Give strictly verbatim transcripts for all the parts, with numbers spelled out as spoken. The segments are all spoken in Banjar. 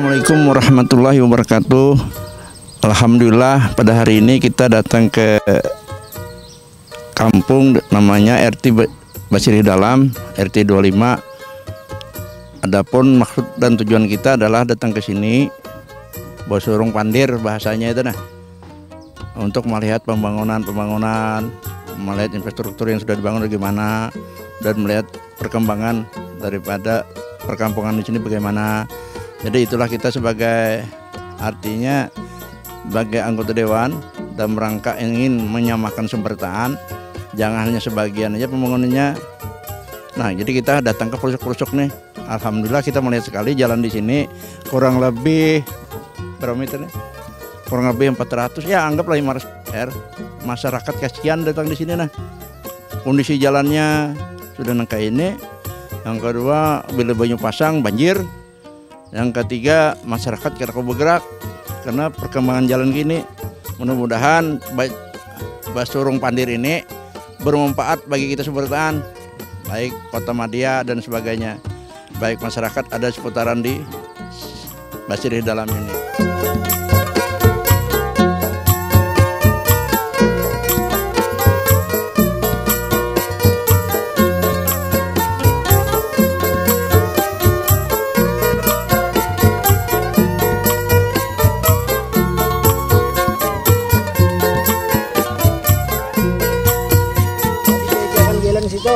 Assalamualaikum warahmatullahi wabarakatuh. Alhamdulillah, pada hari ini kita datang ke kampung namanya R T Ba-, Basirih Dalam, R T dua lima. Adapun maksud dan tujuan kita adalah datang ke sini, basurung pandir bahasanya itu nah, untuk melihat pembangunan-pembangunan, melihat infrastruktur yang sudah dibangun bagaimana, dan melihat perkembangan daripada perkampungan di sini bagaimana. Jadi itulah kita sebagai, artinya sebagai anggota dewan dan merangkak ingin menyamakan sumbertaan, jangan hanya sebagian aja pembangunannya. Nah, jadi kita datang ke pelosok-pelosok nih. Alhamdulillah kita melihat sekali jalan di sini kurang lebih berapa meter nih? Kurang lebih empat ratus, ya anggaplah lima ratus meter. Masyarakat kasihan datang di sini nah. Kondisi jalannya sudah nang kayak ini. Yang kedua, bila banyu pasang banjir. Yang ketiga, masyarakat kada kawa bergerak karena perkembangan jalan kini. Mudah-mudahan ba-, basurung pandir ini bermanfaat bagi kita seberataan, baik Kota Madia dan sebagainya, baik masyarakat ada seputaran di Basirih Dalam ini. Jangan jalan situ.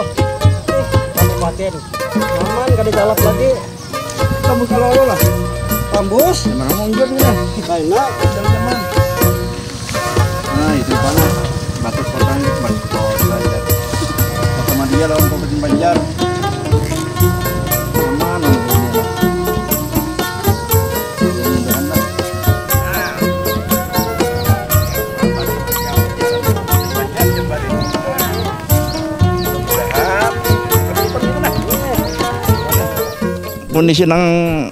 Kabupaten. Aman, kada calap lagi. Tambus kalau lah. Tambus. Yang mana mau unjur nih? Nah, enak. Nah, itu mana? Batuk kota ini, batuk kota aja. Kota Madia lawan Kabupaten Banjar. Aman, aman. Mudah-mudahan lah. Kondisi nang,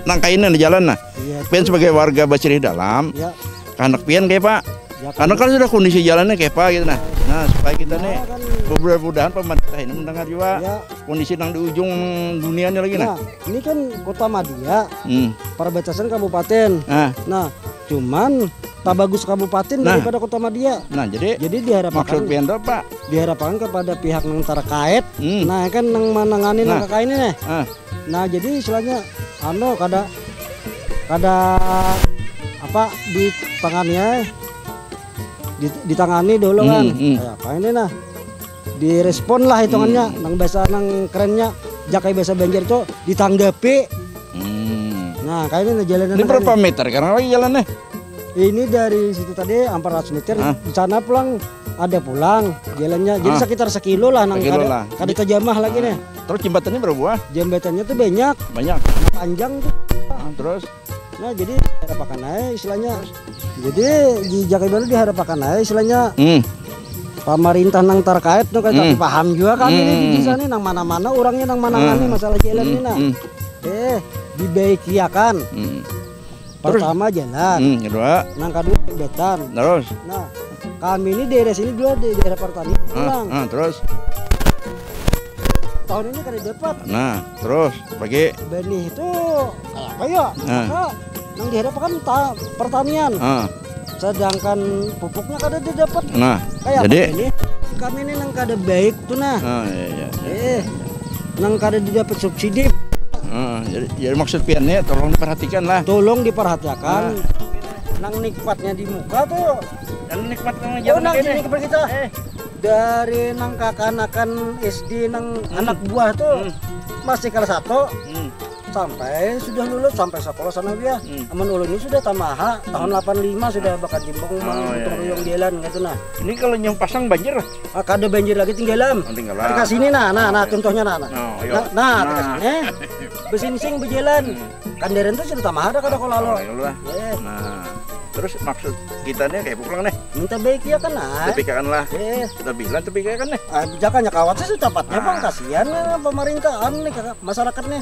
nang kaina di jalan nah. Iya. Pian sebagai warga Basirih Dalam, ya, kahandak pian kayak Pak. Ya, karena kan sudah kondisi jalannya kayak Pak gitu nah. Nah, supaya kita nih, nah, kan, mudah-mudahan pemerintah ini mendengar juga, ya, kondisi nang di ujung dunia ini lagi nah. Nah, ini kan Kota Madia. Hmm. Perbatasan kabupaten. Nah. Nah, cuman tak bagus kabupaten, nah, daripada Kota Madia. Nah, jadi, jadi diharapkan, maksud pian tuh apa? Diharapkan kepada pihak yang terkait. Hmm. Nah, kan yang menangani, nah, nang kakaini nih. Ah. Nah, jadi istilahnya anu kada, kada apa, ditanganinya, di-, ditangani dulu kan. Hmm, hmm. Kayak apa ini nah? Direspon lah hitungannya. Hmm. Nang bahasa nang kerennya, jakai bahasa Banjar tuh ditanggapi. Hmm. Nah, kayak ini nah jalannya. Ini berapa meter sekarang lagi jalannya? Ini dari situ tadi empat ratus meter. Ah. Di sana pulang ada pulang jalannya. Jadi, ah, sekitar sekilo lah nang, sekilo kada, lah, kada tajamah lagi, ah, nih. Terus jembatannya berapa buah? Jembatannya tuh banyak. Banyak. Panjang tuh. Ah, terus? Nah, jadi harapakan aja istilahnya. Jadi, di Jakai Baru diharapakan aja istilahnya. Hmm. Pemerintah nang terkait tuh kan, hmm, tapi paham juga kami, hmm, nih di desa nih, nang mana-mana orangnya nang manangani, hmm, masalah jalan, hmm, nih nah. Hmm. Eh, dibaikiakan. Hmm. Terus? Pertama jalan. Hmm, kedua? Nang kedua jembatan. Terus? Nah, kami ini daerah sini dulu di daerah pertanian, ah, pulang. Ah, terus? Tahun ini kada dapat. Nah, terus lagi? Benih itu kayak apa ya? Ah. Maka nang diharapkan ta-, pertanian. Ah. Sedangkan pupuknya kada didapat. Nah, kayak jadi apa ini? Kami ini nang kada baik tuh nah. Ah, iya, iya, iya. Eh, nang kada didapat subsidi. Ah, jadi, jadi maksud piannya tolong diperhatikan lah. Tolong diperhatikan. Ah. Nang nikmatnya di muka tuh. Yang nikmat nang, oh, jalan nang ini. Sini kepada kita. Eh. Dari nang kakanakan S D, nang, hmm, anak buah tuh, hmm, masih kelas satu. Hmm. Sampai sudah lulus, sampai sekolah sanawiyah. Hmm. Amun ulun ini sudah tamaha, tahun, hmm, delapan lima sudah, ah, bakat jimbung, oh, iya, gotong royong, iya, jalan gitu nah. Ini kalau nyong pasang banjir lah. Ah, kada banjir lagi, tinggalam. Oh, tinggalam. Dekat sini nah, nah, nah, oh, iya, contohnya nah, nah. Oh, iya. Nah, nah, nah, dekat sini. Eh, besingsing bejalan. Hmm. Kandaran tuh sudah tamaha dah kada, oh, kalau lalu. Oh, iya lah. Eh. Nah, terus maksud kita nih kayak pulang nih. Minta baik ya kan, ah. Tapi kan lah. Eh. Kita bilang tapi kan nih. Ah, jangan ya kawat sih, sudah tepatnya, ah, bang, kasihan lah pemerintah, anu nih, kakak, masyarakat nih.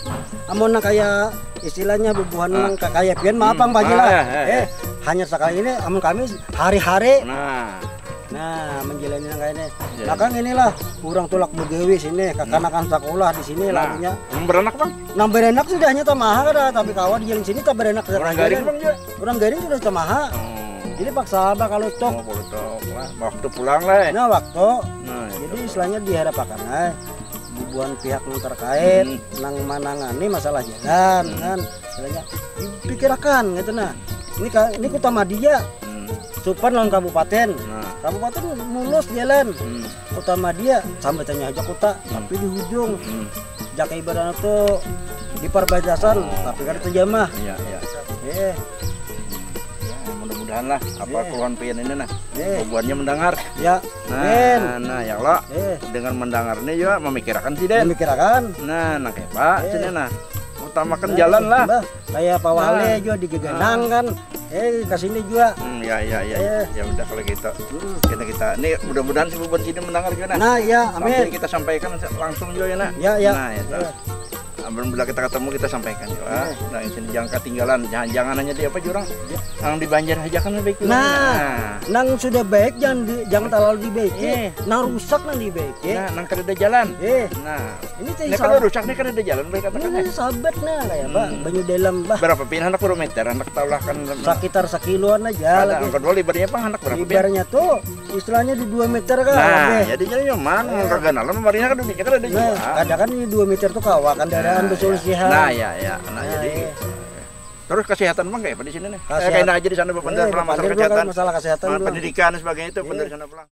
Amun nang kayak istilahnya bubuhan, ah, nang ka-, kayak pian, maaf, hmm, bang, bagi lah. Ah, eh, eh, eh, hanya sekali ini, amun kami hari-hari. Nah. Nah, menjalani nang kaya ini. Jadi. Nah, kang inilah urang tulak begawi sini, kakanakan sakulah di sini. Nah, lalunya. Nang beranak, Bang? Nang beranak sudah hanya tamaha kada, tapi kawa di jalan sini tak beranak. Urang Garing, Bang, jua? Urang Garing sudah tamaha. Oh. Jadi paksa abah kalau tok. Oh, kalau tok lah. Waktu pulang lah. Nah, waktu. Nah, jadi itu. Istilahnya diharapakan lah. Bubuhan pihak nang terkait, hmm, nang manangani masalah jalan, hmm, kan. Istilahnya dipikirakan gitu nah. Ini ka-, ini kota madya. Hmm. Supan lawan kabupaten. Nah. Kabupaten mulus jalan. Hmm. Kota madya, sambatannya aja kota, hmm, tapi di hujung. Hmm. Jaka ibaratnya tuh di perbatasan, oh, tapi kada terjamah. Iya, iya. Eh. Ya, mudah-mudahan lah apa, eh, keluhan pian ini nah. Eh. Bubuhannya mendengar. Ya. Nah, amin. Nah, ya Allah. Eh. Dengan mendengar ini juga memikirkan si Den. Memikirkan. Nah, nah kayak Pak, eh, sini nah. Utamakan, nah, jalan lah. Mbah, kayak Pak Wale, nah, juga digeganang, nah, kan. Eh, ke sini juga. Hmm, ya, ya, ya, ya. Eh. Ya udah kalau gitu. Hmm. Kita, kita. Ini mudah-mudahan si bubuhan sini mendengar juga nah. Nah, ya, amin. Nanti kita sampaikan langsung juga ya nah. Ya, ya. Nah, itu. Ya. Amun bila kita ketemu kita sampaikan juga. Iya. Nah, sini jangan ketinggalan. Jangan, jangan hanya di apa jurang. Iya. Nang di banjir aja kan baik juga. Nah, nah, nang sudah baik jangan di, jangan terlalu dibaiki. Iya. Nang rusak nang dibaiki. Nah, nang kada ada jalan. Iya. Nah, ini tadi ini kalau sahabat. Rusak nih kada ada jalan baik apa kan. Ini sahabat nah kayak apa? Hmm. Banyu dalam bah. Berapa pin anak berapa meter anak taulah kan. Sekitar sekiloan aja. Ada lagi. Angkat dua lebarnya apa anak berapa pin? Lebarnya tuh istilahnya di dua meter kan. Nah, lebih. Jadi jadi nyaman, iya, mun kaganalan, marinya kan demikian kan ada nah, juga. Kadang kan ini dua meter tuh kawa, kendaraan nah, bersolusihan. Iya. Nah, ya, ya. Nah, nah, jadi iya. Terus kesehatan bang kayak apa di sini nih? Kesehatan. Eh, kayak aja di sana bener eh, lah masalah kesehatan. Masalah kesehatan. Nah, pendidikan dan sebagainya itu iya. Bener di sana pulang.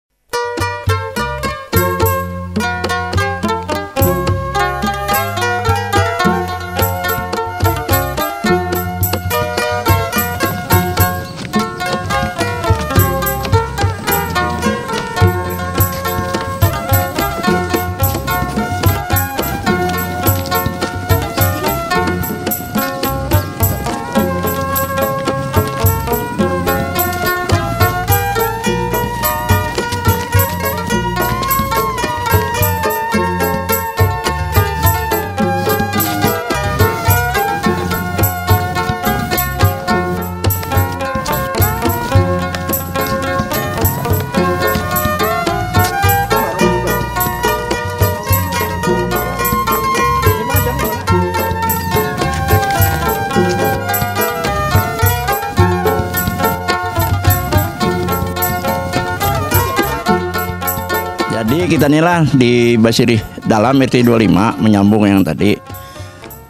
Jadi kita inilah di Basirih Dalam R T dua lima menyambung yang tadi.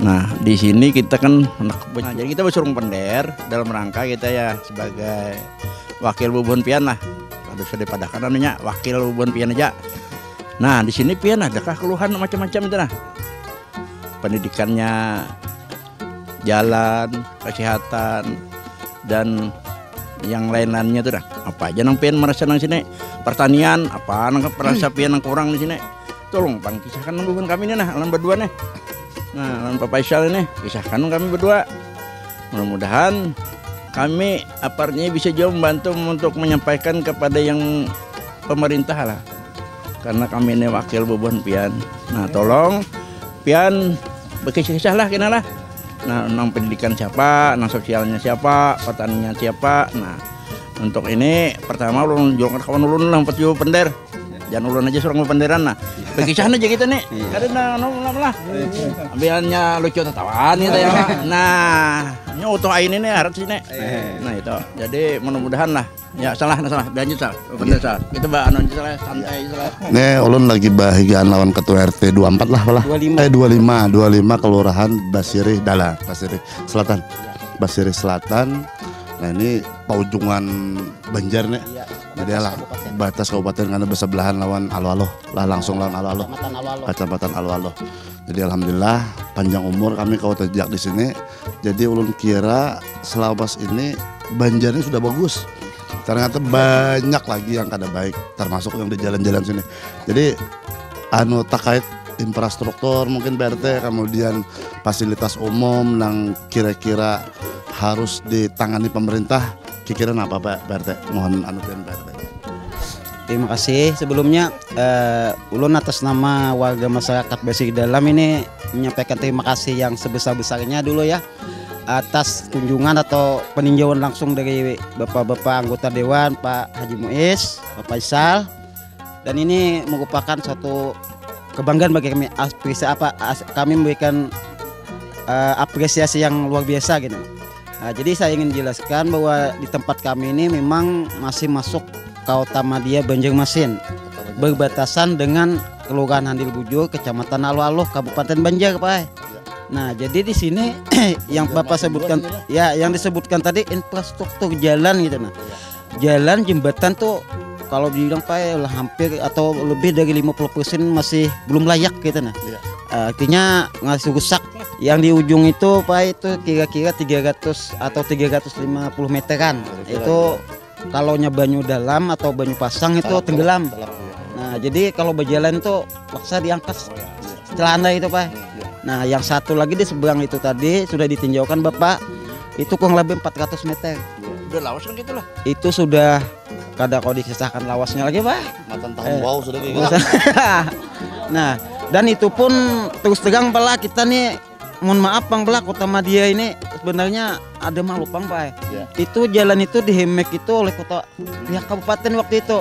Nah, di sini kita kan nah, jadi kita bersurung pender dalam rangka kita ya sebagai wakil bubuhan pian lah. Kada usah dipadahkan anunya, wakil bubuhan pian aja. Nah, di sini pian adakah keluhan macam-macam itu nah? Pendidikannya, jalan, kesehatan, dan yang lain-lainnya tuh dah. Apa aja nang pian merasa nang sini? Pertanian, apa nang merasa pian nang kurang di sini? Tolong pang kisahkan nang bubuhan kami ini nah, alam berdua nih. Nah, alam Pak Faisal ini, kisahkan nang kami berdua. Mudah-mudahan kami apartnya bisa juga membantu untuk menyampaikan kepada yang pemerintah lah. Karena kami ini wakil bubuhan pian. Nah, tolong pian berkisah-kisah lah kena lah. Nah, nang pendidikan siapa, nang sosialnya siapa, pertanian siapa. Nah, untuk ini pertama ulun julungkan kawan ulun lah empat jua pender. Jangan ulun aja surang penderan nah. Berkisah aja kita nih. Iya. Kada nah, nah, nah, lah. Iya. Ambilannya lucu tertawaan gitu ya. Nah, ini utuh ain ini harap sini. Iya. Nah, itu. Jadi mudah-mudahan lah. Ya, salah, nah, salah. Lanjut, salah. Bener, salah. Kita bah anu aja salah, santai salah. Nih, ulun lagi bahigaan lawan ketua R T dua empat lah, lah. Dua lima. Eh, dua lima, dua lima Kelurahan Basirih Dalam, Basirih Selatan. Basirih Selatan. Nah, ini paujungan Banjar nih. Iya, jadi batas lah, kabupaten. Batas kabupaten karena bersebelahan lawan Alo-Alo, lah langsung lawan Alo-Alo. Kecamatan Alo-Alo. Kecamatan Alo-Alo. Jadi alhamdulillah panjang umur kami kawa terjejak di sini. Jadi ulun kira selawas ini Banjar ini sudah bagus. Ternyata banyak lagi yang kada baik, termasuk yang di jalan-jalan sini. Jadi anu terkait infrastruktur mungkin P R T, kemudian fasilitas umum nang kira-kira harus ditangani pemerintah, kira-kira apa Pak P R T? Mohon anu P R T. Terima kasih. Sebelumnya eh, ulun atas nama warga masyarakat Basirih Dalam ini menyampaikan terima kasih yang sebesar-besarnya dulu ya atas kunjungan atau peninjauan langsung dari Bapak-bapak anggota dewan, Pak Haji Muiz, Pak Faisal. Dan ini merupakan suatu kebanggaan bagi kami, apresiasi apa as- kami memberikan eh, apresiasi yang luar biasa gitu. Nah, jadi saya ingin jelaskan bahwa di tempat kami ini memang masih masuk Kota Madia Banjarmasin, berbatasan dengan Kelurahan Handil Bujur, Kecamatan Aluh-Aluh, Kabupaten Banjar, Pak. Nah, jadi di sini yang Bapak sebutkan, ya, yang disebutkan tadi infrastruktur jalan gitu nah. Jalan, jembatan tuh kalau dibilang, Pak, lah hampir atau lebih dari lima puluh persen masih belum layak gitu nah. Iya. Eh, artinya masih rusak. Yang di ujung itu, Pak, itu kira-kira tiga ratus atau tiga ratus lima puluh meteran. Kira-kira itu kalau banyu dalam atau banyu pasang itu tenggelam. Nah, jadi kalau berjalan tuh paksa diangkat celana itu, Pak. Nah, yang satu lagi di seberang itu tadi sudah ditinjaukan Bapak. Itu kurang lebih empat ratus meter. Udah lawas kan gitu lah. Itu sudah kada kau dikisahkan lawasnya lagi, Pak. Matan tahun Eh. Bau sudah kayak gitu. Nah, dan itu pun terus terang, Pak, lah, kita nih, mohon maaf, Bang, Pak, lah, Kota Madia ini sebenarnya ada malu, Bang, Pak. Ya. Itu jalan itu dihemek itu oleh kota, pihak kabupaten waktu itu.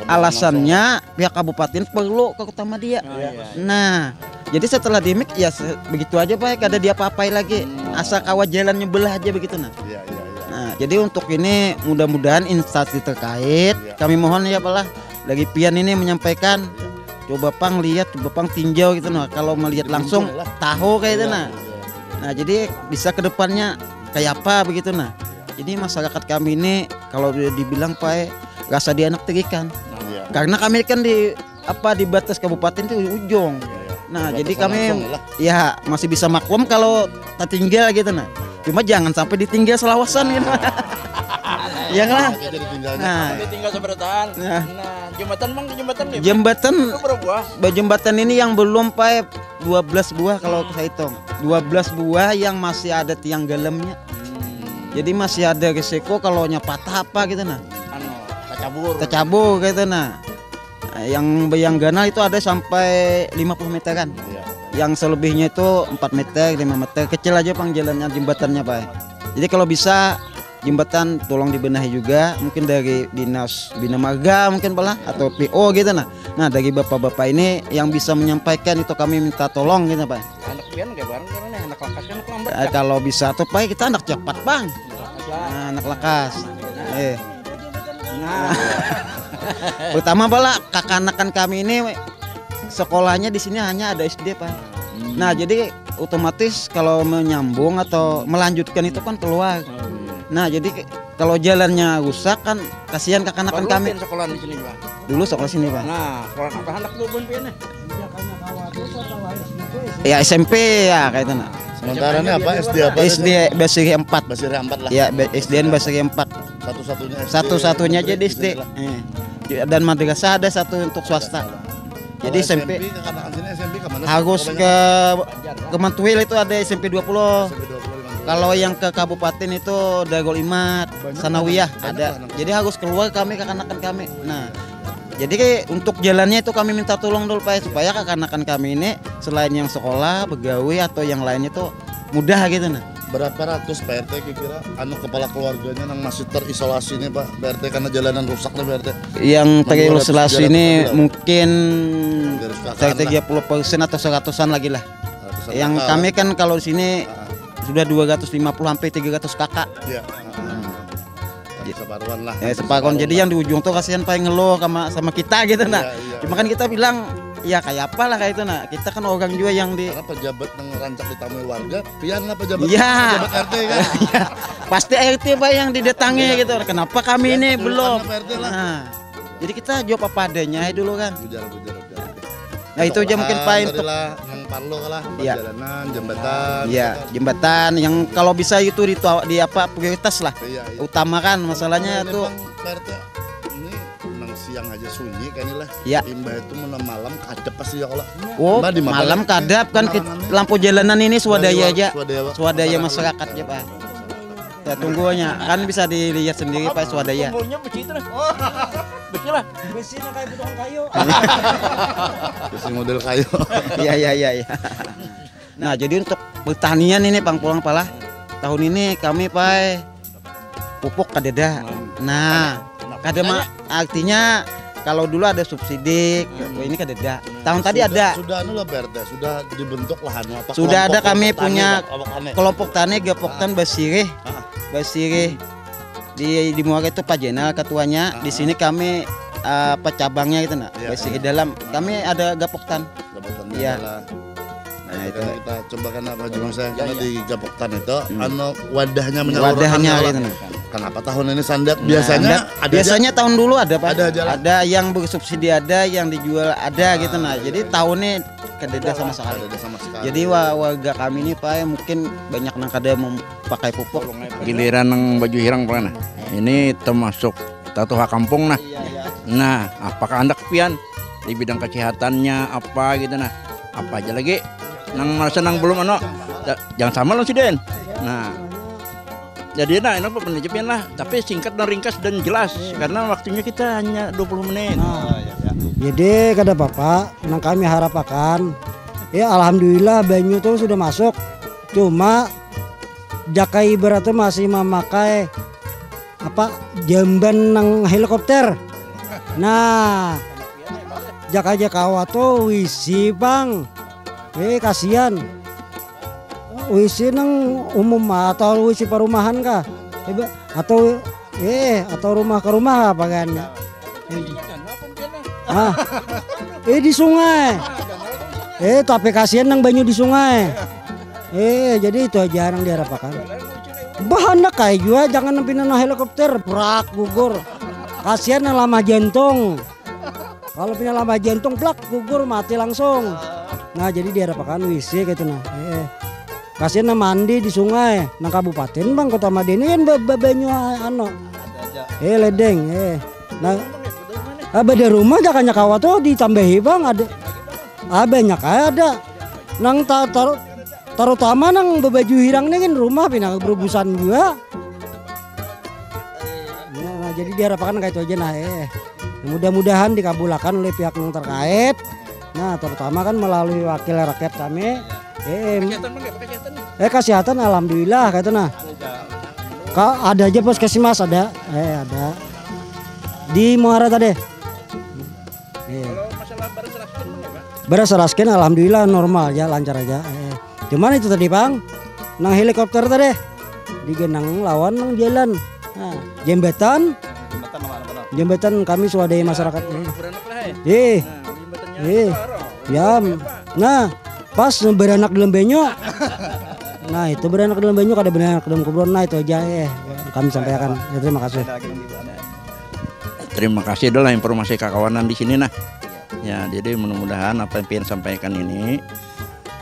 Alasannya pihak kabupaten perlu ke Kota Madia. Oh, iya. Nah, jadi setelah dihemek ya se- begitu aja, Pak, kada diapa-apai lagi. Asal kawa jalannya belah aja begitu nah. Iya, iya, iya. Nah, jadi untuk ini mudah-mudahan instansi terkait, iya, kami mohon ya, Pak, lah, dari pian ini menyampaikan, iya, coba pang lihat, coba pang tinjau gitu nah. Kalau melihat langsung tahu kayak itu nah. Iya, iya. Nah, jadi bisa ke depannya kayak apa begitu nah. Jadi masyarakat kami ini kalau dibilang, Pak, rasa dianak terikan. Iya. Karena kami kan di apa di batas kabupaten itu ujung. Iya, iya. Nah, jadi kami ya masih bisa maklum kalau tertinggal gitu nah. Cuma jangan sampai ditinggal selawasan gitu. Iya lah. Nah, ditinggal seberatan. Nah, jembatan, Bang, jembatan nih. Jembatan, berapa buah? Jembatan ini yang belum, Pak, dua belas buah kalau saya hitung. Dua belas buah yang masih ada tiang galamnya. Jadi masih ada risiko kalau nya patah apa gitu nah. Anu, tercabur. Tercabur gitu nah. Nah, yang yang ganal itu ada sampai lima puluh meteran. Iya. Yang selebihnya itu empat meter, lima meter, kecil aja pang jalannya, jembatannya, Pak. Jadi kalau bisa jembatan tolong dibenahi juga, mungkin dari dinas bina marga mungkin, Pak, lah, atau P O gitu nah. Nah, dari bapak-bapak ini yang bisa menyampaikan itu kami minta tolong gitu, Pak. Anak pian kayak bareng kan nih, anak lakas kan lambat. Eh, kalau bisa tuh, Pak, kita anak cepat, Bang. Nah, anak lakas. Eh. Nah. Pertama, Pak, lah, kakanakan kami ini sekolahnya di sini hanya ada S D, Pak. Nah, jadi otomatis kalau menyambung atau melanjutkan itu kan keluar. Nah, jadi ke- kalau jalannya rusak kan kasihan kakanakan kami. Sekolah di sini, Pak. Dulu sekolah sini, Pak. Nah, sekolah apa anak tuh, Bun, pian nih? Ya, S M P ya, kayak itu nah. Sementara ini apa? S D apa? S D Basiri empat. Basiri empat lah. Ya, B- S D N Basiri empat. Satu-satunya S D. Satu-satunya aja di S D. Eh. Ya, dan madrasah ada satu untuk swasta. Jadi S M P, kakanakan sini S M P ke mana? Harus ke ke Mantuil itu ada S M P dua puluh. S M P dua puluh di Mantuil. Kalau yang ke kabupaten itu Darul Imat, Sanawiyah ada. Jadi harus keluar kami, kakanakan kami. Nah, jadi kayak untuk jalannya itu kami minta tolong dulu, Pak, supaya kakanakan kami ini selain yang sekolah, begawi atau yang lainnya tuh mudah gitu nah. Berapa ratus Pak R T kira-kira anu kepala keluarganya yang masih terisolasi nih, Pak? Pak R T karena jalanan rusak nih, Pak R T. Yang terisolasi ini mungkin sekitar tiga puluh persen atau seratusan lagi lah. Yang kami kan kalau di sini sudah dua ratus lima puluh sampai tiga ratus K K. Iya. Separuhan lah. Eh, separuhan. Jadi yang di ujung tuh kasihan paling ngeluh sama sama kita gitu nah. Iya, iya. Cuma kan kita bilang ya kayak apa lah kayak itu nah. Kita kan orang juga yang di karena pejabat yang rancak ditamui warga, pian lah pejabat, iya, pejabat R T kan. Iya. Pasti R T, Pak, yang didatangi gitu. Kenapa kami ini belum? Pak R T lah. Nah. Jadi kita jawab apa adanya aja dulu kan. Bujar, bujar, bujar. Nah, itu aja mungkin, Pak, untuk nang parlo lah, iya, perjalanan, jembatan, iya, gitu. Jembatan yang kalau bisa itu di, di apa prioritas lah. Iya, iya. Utamakan masalahnya tuh. Pak R T, ini nang siang aja sunyi kan ini lah. Iya. Imbah itu mun malam kadap pasti ya kalau. Oh, malam kadap kan lampu jalanan ini swadaya aja. Swadaya masyarakat aja, Pak. Ya, tunggunya kan bisa dilihat sendiri, Pak, swadaya. Tunggunya begitu lah. Besi lah. Besi kayak butuh kayu. Besi model kayu. Iya, iya, iya, iya. Nah, jadi untuk pertanian ini, Bang, pulang pala. tahun ini kami pai pupuk kadeda. Nah, kada ma-, artinya kalau dulu ada subsidi, ini kadeda. Tahun tadi ada. Sudah anu lah, Pak R T, sudah dibentuk lah anu apa, sudah ada kelompok kami tani punya lah, kelompok tani. Kelompok tani Gapoktan Basirih. Basirih di, di Muara itu Pak Jenal ketuanya. Di sini kami, eh, apa, cabangnya gitu, nah. Iya, Basirih iya. Dalam. Kami ada Gapoktan. Gapoktan. Iya. Adalah. Nah, itu. Kita coba kan apa juga saya karena di Gapoktan itu anu wadahnya menyeluruh. Wadahnya anu gitu, nah. Kenapa tahun ini sandak? Nah, biasanya ada biasanya aja. Tahun dulu ada, Pak. Ada aja lah. Ada yang bersubsidi, ada yang dijual, ada gitu, nah. Jadi tahun ini kadeda sama sekali. Kadeda sama sekali. Jadi wa-, warga kami ini, Pak, mungkin banyak nang kada mem-, pakai pupuk. Giliran nang baju hirang pernah. Ini termasuk tatuha kampung nah. Iya, iya. Nah, apakah anda kepian di bidang kesehatannya apa gitu nah? Apa aja lagi nang merasa nang belum anu? Ja-, jangan sama lawan sidin. Nah. Jadi nah, ini apa penjelasan lah, tapi singkat dan ringkas dan jelas karena waktunya kita hanya dua puluh menit. Nah, jadi kada apa-apa, nang kami harapakan, ya alhamdulillah banyu tuh sudah masuk. Cuma jakai ibaratnya masih memakai apa, jamban nang helikopter. Nah, jaka-jaka awak tuh wisi, Bang. Eh, kasihan. Wisi nang umum atau wisi perumahan kah? Eh, ba-, atau, eh, atau rumah ke rumah apa kan? Ah. Eh, di sungai. Eh, tapi kasihan nang banyu di sungai. Eh, jadi itu aja nang diharapkan. Bah, handak kayak jua, jangan pina nang helikopter, brak, gugur. Kasihan nang lamah jantung. Kalau pina lamah jantung, blak, gugur, mati langsung. Nah, jadi diharapkan wisi gitu nah. Eh, eh. Kasihan nang mandi di sungai, nang kabupaten, Bang, Kota Madani kan ba-, ba-, banyu, anu. Eh, ledeng, eh. Nah, ah, beda rumah, jakanya kawa tuh ditambahi, Bang, ada. Ah, banyak aja ada. Nang ta-, taruh terutama nang bebaju hirang nih kan rumah pina berebusan juga. Nah, nah, jadi diharapkan kayak itu aja nah, eh. Mudah-mudahan dikabulakan oleh pihak yang terkait. Nah, terutama kan melalui wakil rakyat kami. Eh, em, kesehatan, Bang, ya, kesehatan nih. Eh, kesehatan alhamdulillah kayak itu nah. Ada aja. Ka-, ada aja puskesmas ada. Eh, ada. Di Muara tadi. Iya. Kalau masalah beras raskin, Bang, ya, Pak? Beras raskin alhamdulillah normal aja, lancar aja. Eh, cuman itu tadi, Bang, nang helikopter tadi digenang lawan nang jalan. Nah, jembatan, jembatan apa, apa? Jembatan kami swadaya masyarakat. Beranak lah, eh. Eh. Nah, jembatannya eh. Itu, ya, nah, pas beranak dalam banyu. Nah, itu beranak dalam banyu, kada beranak dalam kuburan. Nah, itu aja, eh, kami sampaikan. Ya, terima kasih. Ada lagi, Bang, di mana? Terima kasih adalah informasi kakawanan di sini nah. Ya, jadi mudah-mudahan apa yang pian sampaikan ini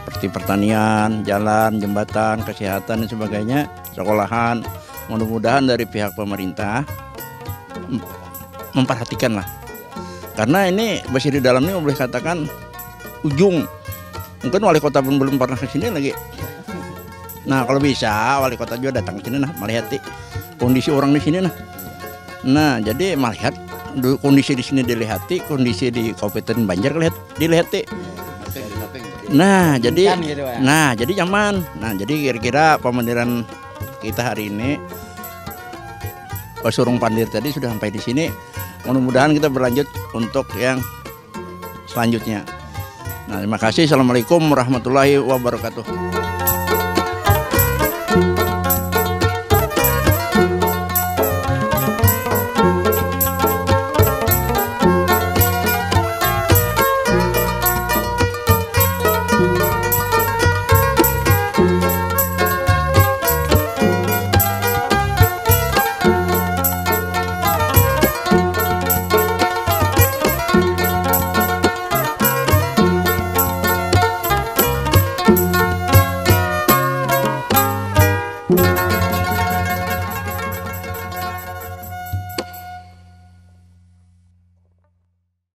seperti pertanian, jalan, jembatan, kesehatan dan sebagainya, sekolahan, mudah-mudahan dari pihak pemerintah mem-, memperhatikan lah. Karena ini Basirih Dalam ini boleh katakan ujung. Mungkin wali kota pun belum pernah ke sini lagi. Nah, kalau bisa wali kota juga datang ke sini nah, melihat kondisi orang di sini nah. Nah, jadi melihat du-, kondisi di sini dilihati, kondisi di Kabupaten Banjar dilihat, dilihati. Nah, jadi, nah, jadi nyaman. Nah, jadi kira-kira pamandiran kita hari ini, Pasurung Pandir tadi sudah sampai di sini. Mudah-mudahan kita berlanjut untuk yang selanjutnya. Nah, terima kasih. Assalamualaikum warahmatullahi wabarakatuh.